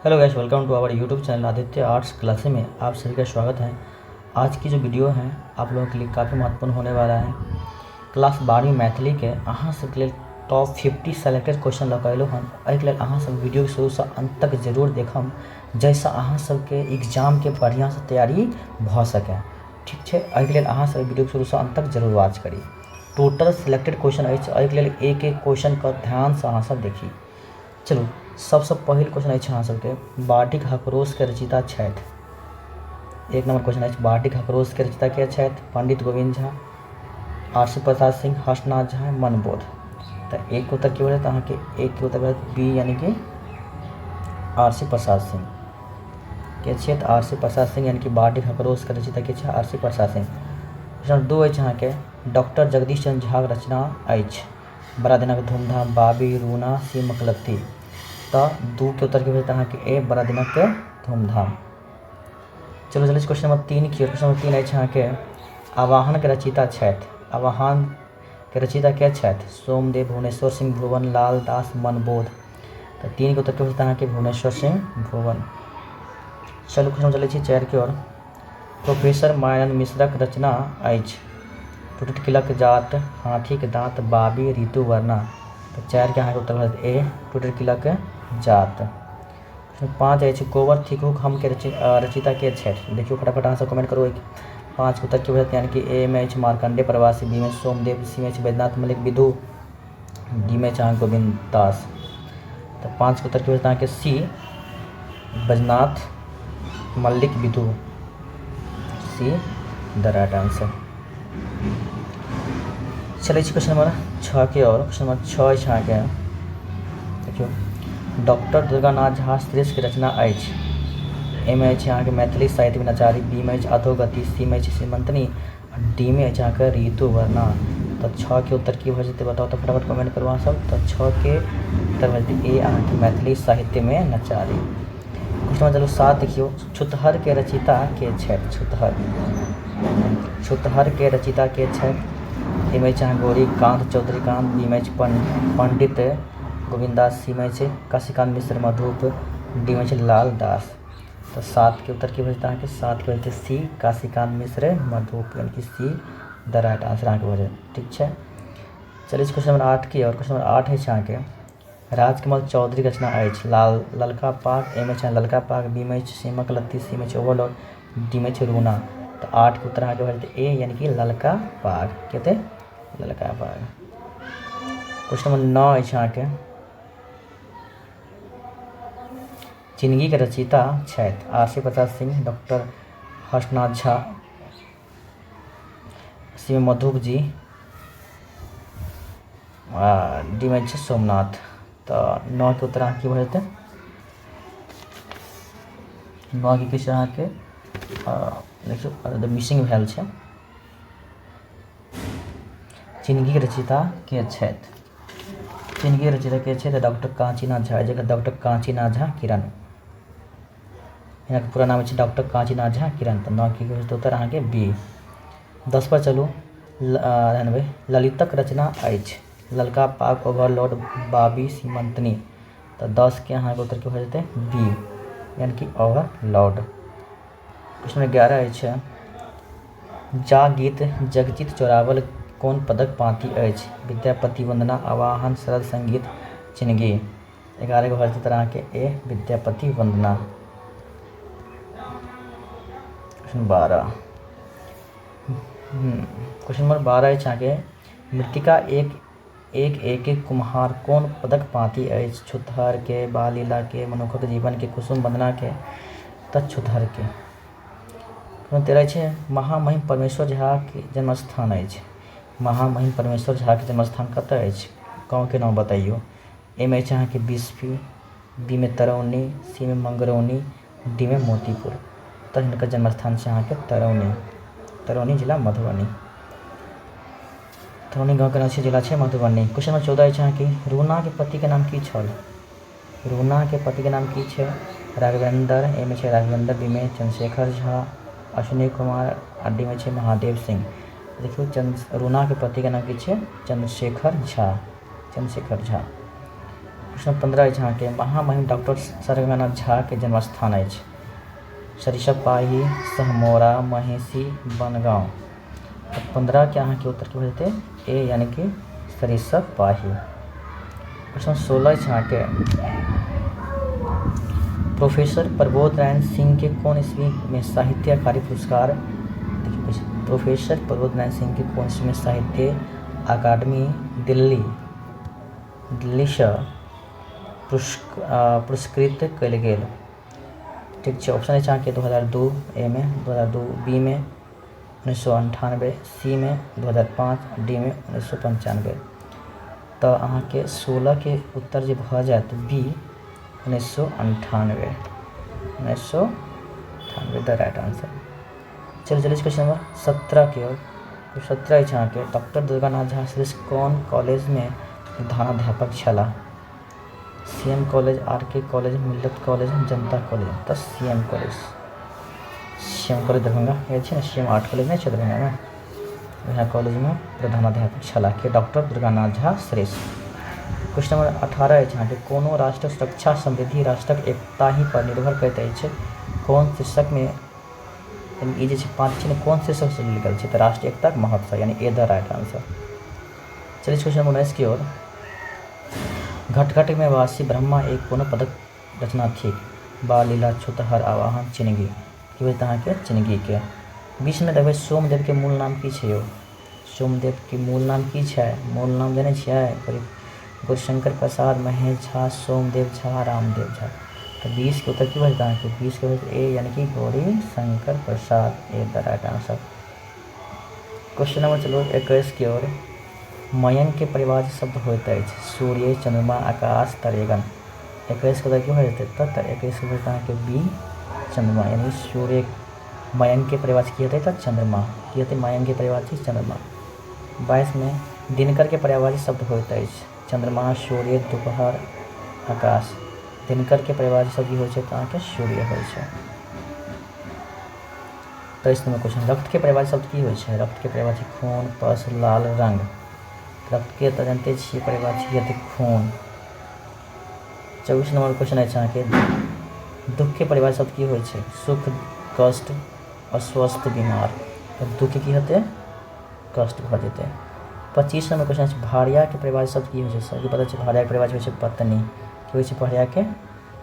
Hello guys, welcome to our YouTube channel Aditya arts class में आप सभी का स्वागत है। आज की जो वीडियो है आप लोगों के लिए काफ़ी महत्वपूर्ण होने वाला है। क्लास 12वीं मैथिली के अहाँ सबके लेल टॉप 50 सेलेक्टेड क्वेश्चन लऽ कऽ अयलहुँ हन। एहिके लेल अहाँ सब वीडियोके शुरूसँ अन्त तक जरूर देखब, जाहिसँ अहाँ सबके एग्जामके बढ़िआँसँ तैयारी भऽ सकै। ठीक छै, एहिके लेल अहाँ सब वीडियोके शुरूसँ अन्त तक जरूर वॉच करी। टोटल सेलेक्टेड क्वेश्चन अछि, एहिके लेल एक एक क्वेश्चनके ध्यानसँ अहाँ सब देखी। चलू, सबसँ पहिल क्वेश्चन अछि अहाँ सबके, बाढ़िक हकरोसके रचयिता छथि। एक नंबर क्वेश्चन अछि, बाढ़िक हकरोसके रचयिता के छथि? पंडित गोविन्द झा, आरसी प्रसाद सिंह, हर्षनाथ झा, मनबोध। तऽ एक के उत्तर की भऽ जायत अहाँके? एक के उत्तर भऽ जायत बी, यानी कि आरसी प्रसाद सिंह। के छथि आरसी प्रसाद सिंह, यानी कि बाढ़िक हकरोसके रचयिता के छै? आरसी प्रसाद सिंह। क्वेश्चन नंबर 2 अछि अहाँके, डॉक्टर जगदीश चंद्र झाक रचना अछि बड़ा दिनक धूमधाम, बाबी, रूना, सीमक लत्ती। तऽ 2 के उत्तर की भेटत अहाँके? ए, बड़ा दिनक धूमधाम। चलू चलै क्वेश्चन नंबर 3 की। क्वेश्चन नंबर 3 अछि अहाँके, आवाहनके रचयिता छथि। आवाहनके रचयिता के छथि? सोमदेव, भुवनेश्वर सिंह भुवन, लाल दास, मनबोध। तऽ 3 के उत्तर की भेटत अहाँके? भुवनेश्वर सिंह भुवन। चलू क्वेश्चन चलै छी 4 के ओर। प्रोफेसर मायानंद मिश्रक रचना अछि टूटत किलक जात, हाथीक दाँत, बाबी, ऋतुवर्णा। तऽ 4 के अहाँके उत्तर भऽ जायत ए, टूटत किलक जात। 5 अछि, गोबर थिकहुक हम के रचयिता के छथि? देखियौ फटाफट अहाँ सब कमेंट करू। 5 के उत्तर की भऽ जायत? यानी कि ए मे अछि मार्कंडेय प्रवासी, बी मे सोमदेव, सी मे अछि बैद्यनाथ मल्लिक विधु, डी मे अछि अहाँके गोविन्द दास। तऽ 5 के उत्तर की भऽ जायत अहाँके? C, Baijnath Mallik Bidhu, C the right answer. चलै छी क्वेश्चन नंबर 6 के और। क्वेश्चन नंबर 6 अछि अहाँके, देखियौ, डॉक्टर दुर्गानाथ झा श्रेष्ठ के रचना अछि। ए मे अछि अहाँके मैथिली साहित्य में नचारी, बी मे अछि अधोगति, सी मे अछि सीमंतनी, आ डी मे अछि अहाँके ऋतुवर्णा। तऽ 6 के उत्तर की भऽ जेतै बताउ तऽ फटाफट कमेंट करू अहाँ सब। तऽ 6 के उत्तर भऽ जेतै ए, अहाँके मैथिली साहित्य में नचारी। क्वेश्चन नंबर चलू 7 देखियौ, छुतहर के रचयिता के छथि? छुतहर, छुतहर के रचयिता के छथि? ए मे अछि अहाँ गौरीकांत चौधरीकांत, बी मे अछि पंडित गोविन्द दास, सी मे अछि काशीकांत मिश्र मधुप, डी मे अछि लाल दास। तऽ 7 के उत्तर की भऽ जेतै अहाँके? 7 के भऽ जेतै सी, काशीकांत मिश्र मधुप, यानी कि सी द राइट आंसर अहाँके भऽ जायत। ठीक छै, चलै छी क्वेश्चन नंबर 8 के। और क्वेश्चन नंबर 8 अछि अहाँके, राजकमल चौधरी रचना अछि लाल ललका पाग। ए मे छै ललका पाग, बी मे अछि सीमक लत्ती, सी मे छै ओवरलोड, डी मे छै रूना। तऽ 8 के उत्तर अहाँके भऽ जेतै ए, यानी कि ललका पाग। की हेतै? ललका पाग। क्वेश्चन नंबर 9 अछि अहाँके, चिनगीके रचयिता छथि? आरसी प्रसाद सिंह, डॉक्टर हर्षनाथ झा, सी मे मधुप जी, आ डी मे छै सोमनाथ। तऽ 9 के उत्तर अहाँके की भऽ जेतै? 9 के की छै अहाँके? देखियौ, मिसिंग भेल छै। चिनगीके रचयिता के छथि? चिनगी रचयिता के छथि? डॉक्टर कांचीनाथ झा, जकर डॉक्टर कांचीनाथ झा किरण, हिनक पूरा नाम अछि डॉक्टर कांचीनाथ झा किरण। तऽ 9 के उत्तर अहाँके बी। 10 पर चलू, ललितक रचना अछि ललका पाग, ओवरलोड, बाबी, सीमंतनी। तऽ 10 के अहाँके उत्तर की भऽ जेतै? बी, यानी कि ओवरलोड। क्वेश्चन नंबर 11 अछि, जा गीत जगजीत चोरावल कोन पदक पाँति अछि? विद्यापति वंदना, आवाहन, शरद संगीत, चिनगी। 11 के भऽ जेतै अहाँके ए, विद्यापति वंदना। क्वेश्चन 12, क्वेश्चन नंबर 12 अछि अहाँके, मृतिका एक एक एक एक कुम्हार कोन पदक पाँति अछि? छुतहर के, बाल लीला के, मनुखक जीवन के, कुसुम वंदना के। तऽ छुतहर के। 13 छै, महामहिम परमेश्वर झा के जन्मस्थान अछि। महामहिम परमेश्वर झा के जन्मस्थान कतऽ अछि? गाँवके नाम बतैयौ। ए मे अछि अहाँके बिस्फी, बी मे तरौनी, सी मे मंगरौनी, डी मे मोतीपुर। तऽ हिनकर जन्मस्थान छै अहाँके तरौनी, तरौनी जिला मधुबनी। तरौनी गाँवके नाम छै, जिला छै मधुबनी। क्वेश्चन नंबर 14 अछि अहाँके, रूनाके पतिके नाम की छल? रूनाके पतिके नाम की छै? राघवेंद्र, ए मे छै राघवेंद्र, बी मे चंद्रशेखर झा, अश्विनी कुमार, आ डी मे छै महादेव सिंह। देखियौ, चंद्र रूनाके पतिके नाम की छै? चंद्रशेखर झा, चंद्रशेखर झा। प्रश्न 15 अछि अहाँके, महामहिम डॉक्टर सर्वनाथ झाके जन्मस्थान अछि। सरिसब पाही, सहमौरा, महिषी, बनगाँव। तऽ 15के अहाँके उत्तर की भऽ जेतै? ए, यानी कि सरिसब पाही। प्रश्न 16 अछि अहाँके, प्रोफेसर प्रबोध नारायण सिंहके कोन ईस्वीमे साहित्य अकादमी पुरस्कार, प्रोफेसर प्रबोध नारायण सिंहके कोन ईस्वीमे साहित्य अकादमी दिल्लीसँ पुरस्कृत कयल गेल? ठीक छै, ऑप्शन अछि अहाँके 2002 ए मे, 2002 बी मे, 1998 सी मे, 2005 डी मे, 1995। तऽ अहाँके 16के उत्तर जे भऽ जायत बी, 1998, 1998 द राइट आंसर। चलू चलै छी क्वेश्चन नंबर 17 के ओर। 17 अछि अहाँके, डॉक्टर दुर्गानाथ झा श्रेष्ठ कोन कॉलेजमे प्रधानाध्यापक छलाह? C M college, R K college, Millat college, Janata college. तऽ C M college, C M college Darbhanga छै ने, सी एम आर्ट कॉलेज नहि छै दरभंगामे, वएह कॉलेजमे प्रधानाध्यापक छलाह के? डॉक्टर दुर्गानाथ झा श्रेष्ठ। क्वेश्चन नंबर 18 अछि अहाँके, कोनो राष्ट्रक सुरक्षा समृद्धि राष्ट्रक एकता ही पर निर्भर करैत अछि, कोन शीर्षकमे, ई जे छै पाँच छै ने, कोन शीर्षकसँ लिखल छै? तऽ राष्ट्रीय एकताक महत्व, यानी ए द राइट आंसर। चलिए क्वेश्चन नंबर 19 की ओर। घट घट में वासी ब्रह्मा एक कोनो पदक रचना थिक? बाल लीला, छुतहर, आवाहन, चिनगी। की होइत अहाँके? चिनगीके। 20मे देखबै, सोमदेवके मूल नाम की छै यौ? सोमदेवके मूल नाम की छै? मूल नाम जनै छियै? गौरीशंकर प्रसाद, महेश झा, सोमदेव झा, रामदेव झा। तऽ 20के उत्तर की भऽ जेतै अहाँके? 20के भऽ जेतै ए, यानी कि Gaurishankar Prasad, A the right answer. Question number चलू 21 की ओर। मयंक के परिभाषित शब्द होइत अछि? सूर्य, चंद्रमा, आकाश, तरेगन। 21 के उत्तर की भऽ जेतै? तऽ 21 के भऽ अहाँके बी, चंद्रमा, यानी सूर्य। मयंक के परिभाषित की हेतै? तऽ चंद्रमा। की हेतै मयंक के परिभाषित? चंद्रमा। 22मे दिनकर के परिभाषित शब्द होइत अछि? चंद्रमा, सूर्य, दोपहर, आकाश। दिनकर के परिभाषित शब्द की होइ छै? तऽ अहाँके सूर्य होइ छै। 23 नंबर क्वेश्चन, रक्त के परिभाषित शब्द की होइ छै? रक्त के परिभाषित खून, पस, लाल रंग। रक्त के तऽ जानते छियै परिभाषित की हेतै? खून। 24 नंबर क्वेश्चन अछि अहाँके, दुख के परिभाषित शब्द की होइ छै? सुख, कष्ट, अस्वस्थ, बीमार। तऽ दुख की हेतै? कष्ट भऽ जेतै। 25 नंबर क्वेश्चन अछि, भार्या के परिभाषित शब्द की होइ छै? सबके पता छै, भार्या के परिभाषित होइ छै पत्नी। की होइ छै भार्या के?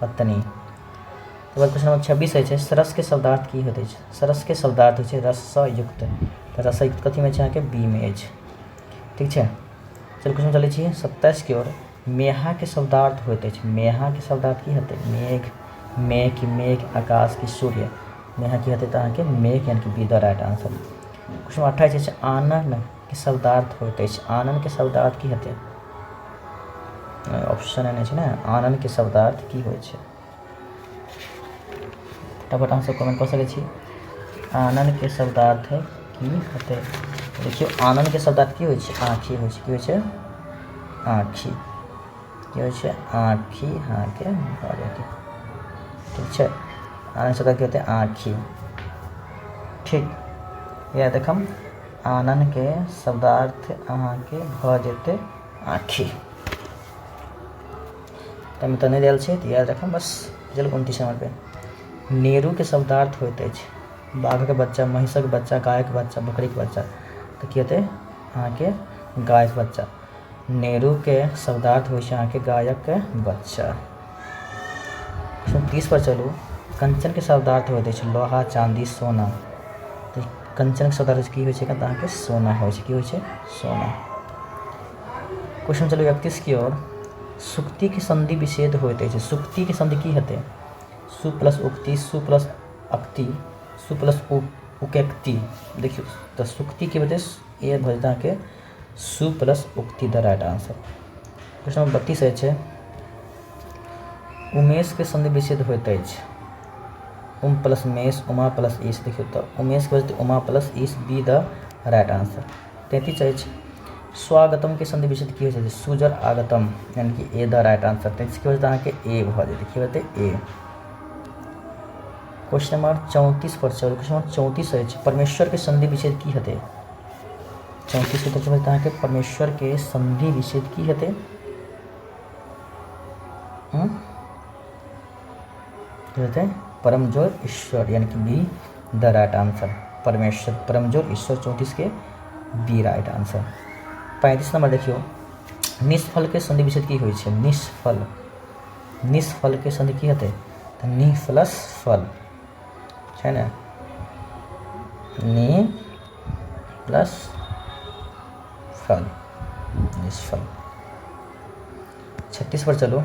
पत्नी। तकर बाद क्वेश्चन नंबर 26 अछि, सरस के शब्दार्थ की होइत अछि? सरस के शब्दार्थ होइ छै रससँ युक्त। तऽ रससँ युक्त कथीमे छै अहाँके? बी मे अछि। ठीक छै, चलू क्वेश्चन चलै छी 27 के ओर। मेहा के शब्दार्थ होइत अछि? मेहा के शब्दार्थ की हेतै? मेघ, मेघ की मेघ, आकाश की सूर्य। मेहा की हेतै? तऽ अहाँके मेघ, यानी कि B the right answer. Question number 28 अछि, आनन के शब्दार्थ होइत अछि? आनन के शब्दार्थ की हेतै? ऑप्शन एने छै ने, आनन के शब्दार्थ की होइ छै? फटाफट अहाँ सब कमेंट कऽ सकै छी, आनन के शब्दार्थ की हेतै? देखियौ, आनन के शब्दार्थ की होइ छै? आँखि होइ छै। की होइ छै? आँखि। की होइ छै? आँखि अहाँके भऽ जेतै। ठीक छै, आनन शब्दार्थ की हेतै? आँखि। ठीक, इएह देखम, आनन के शब्दार्थ अहाँके भऽ जेतै आँखि। ताहिमे तऽ नहि देल छै, तऽ याद राखब बस। चलू 29 नंबर पे, नेहरू के शब्दार्थ होइत अछि? बाघक बच्चा, महिषक बच्चा, गायक बच्चा, बकरीके बच्चा। तऽ की हेतै अहाँके? गायक बच्चा। नेहरूके शब्दार्थ होइ छै अहाँके गायक बच्चा। 30 पर चलू, कंचनके शब्दार्थ होइत अछि? लोहा, चाँदी, सोना। तऽ कंचनके शब्दार्थ की होइ छै? तऽ अहाँके सोना होइ छै। की होइ छै? सोना। क्वेश्चन चलू 31 की ओर। सुक्तिके संधि विच्छेद होइत अछि? सुक्तिके संधि की हेतै? सु प्लस उक्ति, सु प्लस अक्ति, सु प्लस उकेक्ति। देखियौ तऽ सुक्तिके बजह ए भऽ जेतै अहाँके सु प्लस उक्ति द राइट आंसर। क्वेश्चन नंबर 32 अछि, उमेशके संधि विच्छेद होइत अछि? उम प्लस मेष, उमा प्लस ईश। देखियौ तऽ उमेशके बजतै उमा प्लस ईश, बी द राइट आंसर। 33 अछि, स्वागतम के संधि विच्छेद की होइ छै? सुजर आगतम, यानी कि ए द राइट आंसर। 33 के बजतै अहाँके ए भऽ जेतै। की बजतै? ए। क्वेश्चन नंबर 34 पर चलू। क्वेश्चन नंबर 34 अछि, परमेश्वर के संधि विच्छेद की हेतै? 34 के बजतै अहाँके परमेश्वर के संधि विच्छेद की हेतै? हेतै परमजोर ईश्वर, यानी कि बी द राइट आंसर, परमेश्वर परमजोर ईश्वर, 34 के बी राइट आंसर। 35 नंबर देखियौ, निष्फल के संधि विच्छेद की होइ छै? निष्फल, निष्फल के संधि की हेतै? तऽ नि प्लस फल छै ने, नि प्लस फल, निष्फल। 36 पर चलू,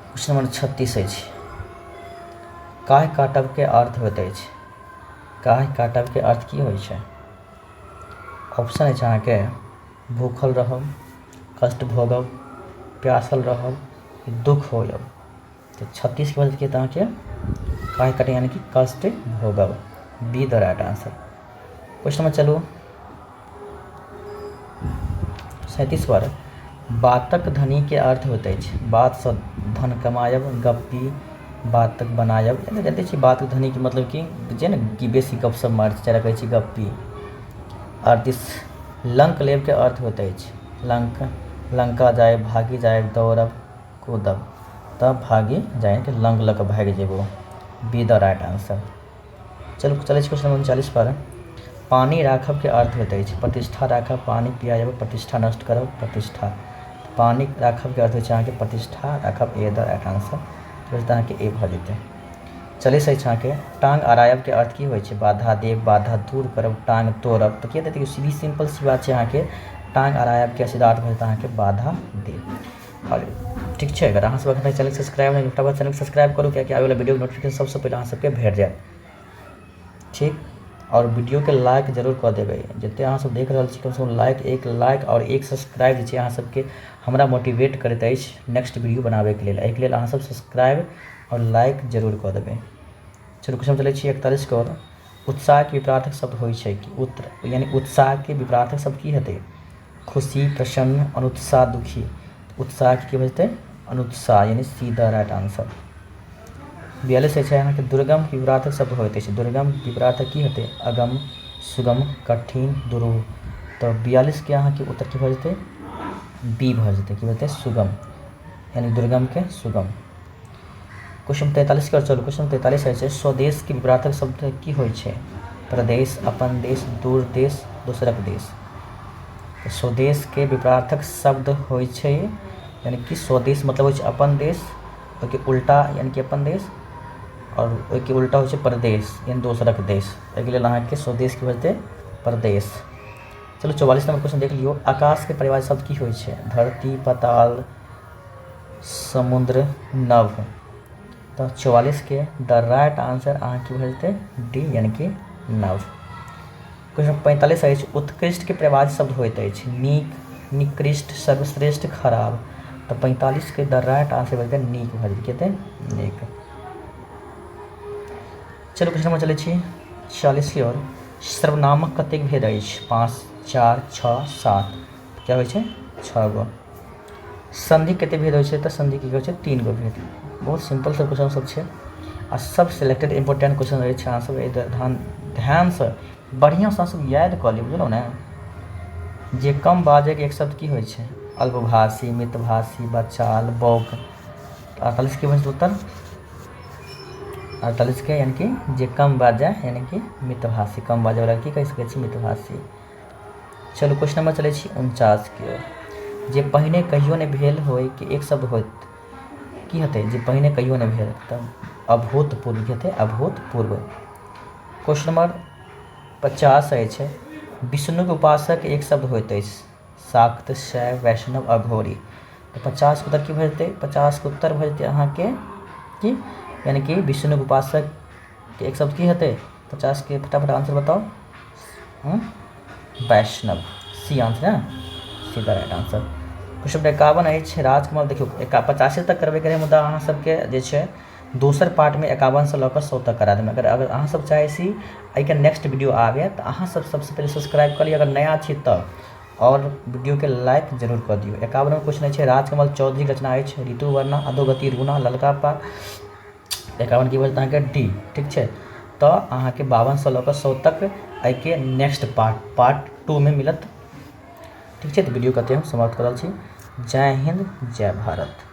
क्वेश्चन नंबर 36 अछि, काह काटब के अर्थ होइत अछि? काह काटब के अर्थ की होइ छै? ऑप्शन अछि अहाँके भूखल रहब, कष्ट भोगब, प्यासल रहब, दुख होयब। तऽ 36 के बदल के तऽ अहाँके काहे कटे, यानी कि कष्ट भोगब, be the right answer. Question number चलू 37 पर, बातक धनी के अर्थ होइत अछि? बातसँ धन कमायब, गप्पी बातक बनायब, यानी जानिते छी बातक धनीके मतलब कि जे ने कि बेसी गपशप मारै छै, कहै छी गप्पी। 38, लंक लेबके अर्थ होइत अछि? लंक, लंका जायब, भागि जायब, दौड़ब, कूदब। तब भागि जाय कि लंक लऽ कऽ भागि जेबो, बी द राइट आंसर। चलू चलै छी क्वेश्चन नंबर 39 पर, पानि राखबके अर्थ होइत अछि? प्रतिष्ठा राखब, पानि पियायब, प्रतिष्ठा नष्ट करब, प्रतिष्ठा। पानि राखबके अर्थ होइ छै अहाँके प्रतिष्ठा राखब, ए द राइट आंसर, तऽ अहाँके ए भऽ जेतै। 40 अछि अहाँके, टांग अड़ायबके अर्थ की होइ छै? बाधा देब, बाधा दूर करब, टांग तोड़ब। तऽ की हेतै? सीधी सिंपल सी बात छै, अहाँके टांग अड़ायबके सीधा अर्थ भऽ जेतै अहाँके बाधा देब। आओर ठीक छै, अगर अहाँ सब एखन तक चैनल सब्सक्राइब नहि, फटाफट चैनल सब्सक्राइब करू, कियाकि आबैवला वीडियोके नोटिफिकेशन सबसँ पहिले अहाँ सबके भेट जायत। ठीक, आओर वीडियोके लाइक जरूर कऽ देबै, जते अहाँ सब देख रहल छी कमसँ कम लाइक, एक लाइक आओर एक सब्सक्राइब जे छै अहाँ सबके हमरा मोटिवेट करैत अछि नेक्स्ट वीडियो बनाबैके लेल। एहिके लेल अहाँ सब सब्सक्राइब आओर लाइक जरूर कऽ देबै। चलू क्वेश्चन चलै छी 41 के ओर, उत्साहके विपरार्थक शब्द होइ छै कि? उत्तर यानी उत्साहके विपरार्थक शब्द की हेतै? खुशी, प्रसन्न, अनुत्साह, दुखी। उत्साहके की भऽ जेतै? अनुत्साह, यानी सी द राइट आंसर। 42 छै अहाँके, दुर्गम विपरार्थक शब्द होइत अछि। दुर्गम विपरार्थक की हेतै? अगम, सुगम, कठिन, दुरूह। तऽ 42 के अहाँके उत्तर की भऽ जेतै? बी भऽ जेतै। की भऽ जेतै? सुगम, यानी दुर्गमके सुगम। क्वेश्चन 43 के चलू, क्वेश्चन 43 होइ छै, स्वदेशके विपरार्थक शब्द की होइ छै? प्रदेश, अपन देश, दूर देश, दोसरक देश। तऽ स्वदेशके विपरार्थक शब्द होइ छै, यानी कि स्वदेश मतलब होइ छै अपन देश, ओहिके उल्टा यानी कि अपन देश, आओर ओहिके उल्टा होइ छै परदेश यानी दोसरक देश। एहिके लेल अहाँके स्वदेश की भऽ जेतै? परदेश। चलू 44 नंबर क्वेश्चन देख लियौ, आकाशके परिभाषा शब्द की होइ छै? धरती, पताल, समुद्र, नभ। तऽ 44 के द राइट आंसर अहाँके भऽ जेतै डी, यानी कि नभ। क्वेश्चन 45 अछि, उत्कृष्टके परिभाषा शब्द होइत अछि? नीक, निकृष्ट, सर्वश्रेष्ठ, खराब। तऽ 45 के द राइट आंसर भऽ जेतै नीक भऽ जेतै। की हेतै? नीक। चलू क्वेश्चन नंबर चलै छी 46 की ओर, सर्वनामक कतेक भेद अछि? 5, 4, 6, 7। क्या होइ छै? 6 गो। संधि कतेक भेद होइ छै? तऽ संधि की होइ छै? 3 गो भेद। बहुत सिंपल सब क्वेश्चन सब छै आ सब सिलेक्टेड इम्पोर्टेंट क्वेश्चन अछि। अहाँ सब एहि ध्यानसँ बढ़िआँसँ अहाँ सब याद कऽ लिअ, बुझलहुँ ने? जे कम बाजैके एक शब्द की होइ छै? अल्पभाषी, मितभाषी, बचाल, बौक। 48 के भऽ जेतै उत्तर, 48 के यानी कि जे कम बाजै यानी कि मितभाषी, कम बाजैवला की कहि सकै छी? मितभाषी। चलू क्वेश्चन नंबर चलै छी 49 के ओर, जे पहिने कहियो नहि भेल होइ कि एक शब्द होइत की हेतै? जे पहिने कहियो नहि भेल तऽ अभूतपूर्व की हेतै? अभूतपूर्व। क्वेश्चन नंबर 50 अछि, विष्णुके उपासक एक शब्द होइत अछि? शाक्त, शैव, वैष्णव, अघोरी। तऽ 50 के उत्तर की भऽ जेतै? 50 के उत्तर भऽ जेतै अहाँके की, यानी कि विष्णुके उपासक के एक शब्द की हेतै? 50 के फटाफट आंसर बताउ। वैष्णव, सी आंसर है, C the right answer. Question number 51 अछि, राजकमल। देखियौ 85 तक करबे करै, मुदा अहाँ सबके जे छै दोसर पार्टमे 51 से लऽ कऽ 100 तक करा देबै। अगर अगर अहाँ सब चाहै छी एहिके नेक्स्ट वीडियो आबै तऽ अहाँ सब सबसँ पहिले सब्सक्राइब कऽ लिअ अगर नया छी तऽ, आओर वीडियोके लाइक जरूर कऽ दियौ। 51 नंबर क्वेश्चन अछि, राजकमल चौधरीके रचना अछि ऋतुवर्णा, अधोगति, रूना, ललका पाग। 51 की भऽ जेतै अहाँके डी। ठीक छै, तऽ अहाँके 52 से लऽ कऽ 100 तक एहिके नेक्स्ट पार्ट 2 मे मिलत। ठीक छै, तऽ वीडियो कते हम समाप्त कऽ रहल छी। जय हिन्द, जय भारत।